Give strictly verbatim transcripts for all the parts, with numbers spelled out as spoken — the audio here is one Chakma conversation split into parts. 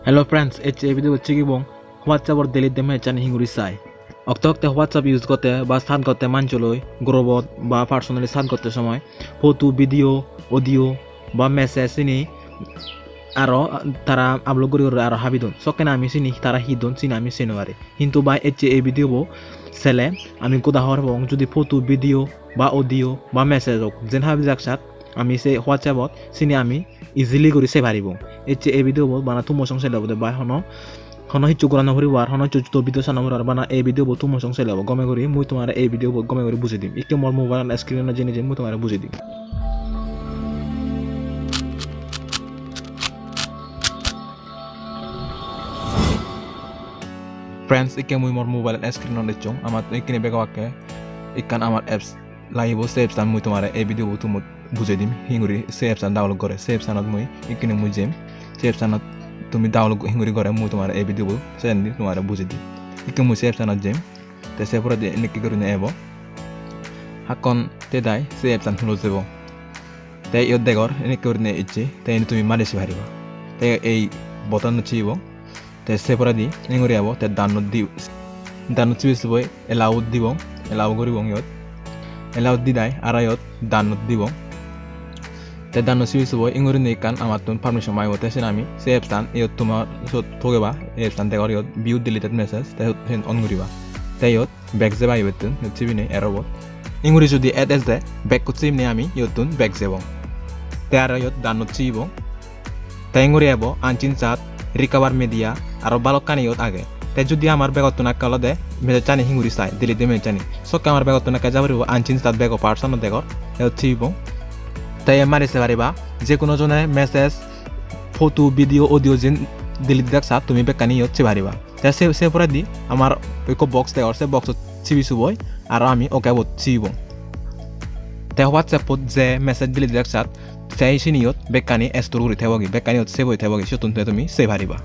Hello friends, ecche ei video bot sigibong WhatsApp or delete de message ani hinguri sai. Okte okte WhatsApp use gotte ba chat gotte manjoloi group ot ba personally chat gotte somoy photo, video, audio ba message sini aro tara upload guri guri aro habidon. Sokkene ami sini tara hi don sini ami sei no pari. Hintu bai ecche ei video bo sele ami goda hobor pebong, judi photo, video ba audio ba message ok jen habi jak sat ami se WhatsApp ot sini ami easily guri sei paribong. Ecche ei video bo bana tumo song sele obode bai hono hono hissu gora no puribo ar hono hissu judo video sa no puribo ar bana ei video bo tumo song sele obo gome guri mui tomare ei video bo gome guri bujei dim. Ikke mor mobile an screen ot jeinei jeinei mui tomare bujei dim. Friends, ikke mui mor mobile an screen ot ecchong. Amar ikkine bego akke ekkan amar apps lagibo, se apps an mui tomare ei video bo tumot bujei dim, hinguri se apps an download gore. Se apps anot mui ikkine mui jem, se apps anot tumi download hinguri gore mui tomare ei video bo sendi tomare bujei dim. Ikke mui se apps anot jem, te se poredi enikke gurinei ebo. Hakkon te dai se apps an hulo jebo. Te iyot degor enikke gurinei ecche, te eni tumi mari sei pariba. Te ei button ot sibibo. Te se poredi enguri ebo, te done ot di, done ot sibi suboi allow dibong, allow guribong iyot. Allow di dai aro iyot done ot dibong. Te done ot sibi suboi enguri ne ekkan amattun permission maibo, te sen ami se apps an iyot toma sot thogeba, apps an degor iyot view deleted message, te sen on guriba. Te iyot back jeba iyottun, iyot sibinei arrow bot. Enguri judi add ejede, back ot sibinei ami iyottun back jebong. Te aro iyot done ot sibibong. Te enguri ebo unseen chat, recover media, aro balokkani iyot age. Te judi amar begottun akke olode message ani hinguri sai, delete de message ani. Sokke amar begottun akke ja puribo unseen chat bego parts anot degor, iyot sibibong. Te iyot mari sei pariba, je hono jone message, photo, video, audio jen delete dak sat tumi bekkani iyot sei pariba. Te se, se poredi amar ekko box degor, se box ot sibi suboi aro ami OK bot sibibong. Te WhatsApp ot je message delete dak sat, te sini iyot bekkani store guri thebogi, bekkani iyot save oi thebogi, siyottun te tumi sei pariba.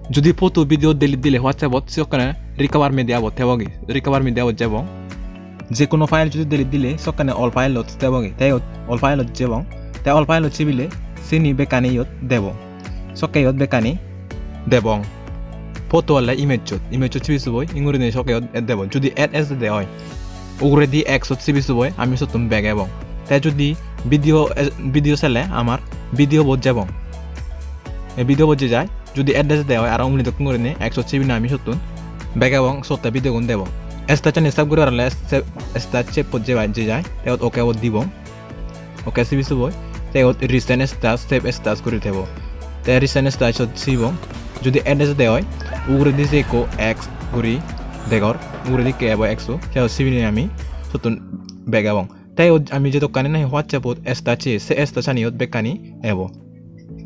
Judi photo, video delete dile WhatsApp ot, siyokkene recover media bot thebogi, recover media bot jebong. Je hono file judi delete dile, sokkene all file ot thebogi, te iyot all file ot jebong. Te all file ot sibile sini bekkani iyot debo. Sokke iyot bekkani debong. Photo ole image ot, image ot sibi suboi, ingurinei sokke iyot debo. Judi add ejede oi, uguredi X ot sibi suboi, ami sottun back ebong. Te judi video, video sele amar video bot jebong. Ei video bot je jai, judi add ejede oi, aro umli dokken gurinei X ot sibinei ami sottun back ebong, sotte video gun debo. Status ani save guribar ole save, status save bot je jai, te iyot OK bot dibong. OK sibi suboi. Te iyot recent status, save status guri thebo. Te recent status ot sibong. Judi add ejede oi, uguredi je ekko X guri degor, uguredi ekko ebo X o, te iyot sibinei ami sottun back ebong. Te iyot ami jedokkani nahi WhatsApp ot status se, se status ani iyot bekkani ebo.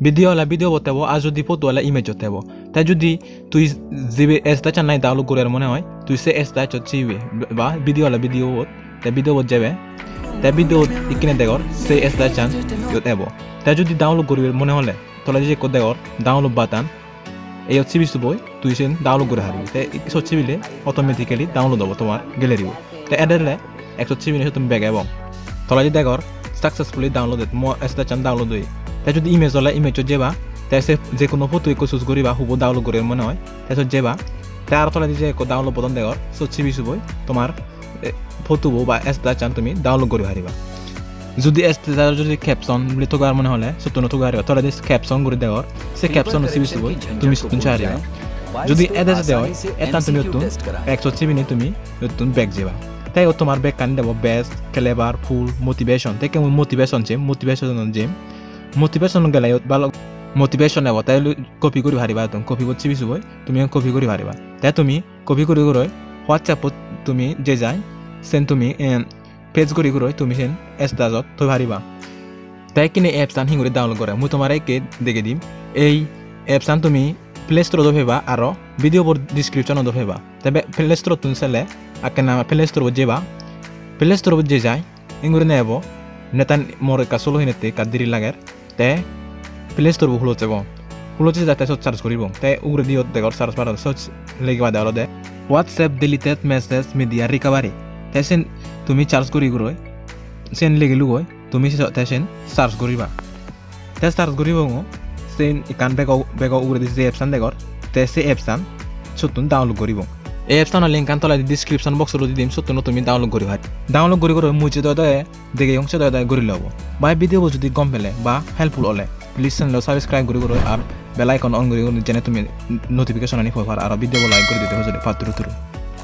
Video ole video bot thebo, ar judi photo ole image ot thebo. Te judi tui jibe status an nahi download guribar mone oi, tui se status ot sibibe, ba video ole video bot, te video bot jebe. Te video bot ikkine degor, se status an iyot ebo. Te judi download guribar mone hole, toledi je ekko degor, download button, iyot sibi suboi, tui sen download guri paribi. Te sot sibile automatically download obo tomar gallery bot. Te edere X ot sibinei sottun back ebong. Toledi degor successfully downloaded, mo status an download oye. Te judi image ole image ot jeba, te se je hono photo ekko choose guriba, hubo download guribar mone oi, te sot jeba. Te aro toledi je ekko download button degor, sot sibi suboi, tomar, eh, photo bo ba status an tumi download guri pariba. Judi status ot judi caption bili thogar mone hole, sottuno thoga pariba. Toledi caption guri degor, se caption o sibi suboi, tumi sottun sei pariba. Judi add ejede oi, add an tumi ottun, X ot sibinei tumi ottun back jeba. Te iyot tomar bekkani debo best, clever, full, motivation. Te ikke mui motivation jem, motivation ot jem. Motivation gele iyot balo motivation ebo, te copy guri pariba, iyottun copy bot sibi suboi, tumi iyan copy guri pariba. Te tumi copy guri guroi WhatsApp ot tumi je jai, sen tumi, em, paste guri guroi tumi sen status ot thoi pariba. Te ikkine apps an hinguri download gore, mui tomare ikke degei dim. Ei apps an tumi Play Store ot o peba, aro video bor description ot o peba. Te be-, Play Store ottun sele, ekkena Play Store bot jeba. Play Store bot je jai, ingurinei ebo, netan mor ekka slow hinette ekka diri lager. Te Play Store bo hulot jebo. Hulot je jai te sot search guribong. Te uguredi iyot degor search bar ot, sot legi bade olode WhatsApp deleted message media recovery. Te sen tumi search guri guroi, sen legi lugoi, tumi se-, te sen search guriba. Te search guribong o, Sen ekkan bego, bego uguredi je apps an degor, te se apps an sottun download guribong. Ei apps ano link an toledi description box ot di dim, sottun tumi download guri pari. Download guri guri mui je doy doy degeyong se doy doy guri lobo. Bai video bo judi gom pele ba helpful ole, please channel o subscribe guri guri ar bell icon on guri guri jene tumi notification ani poi par, aro video bo like guri dite hojole patturu turu.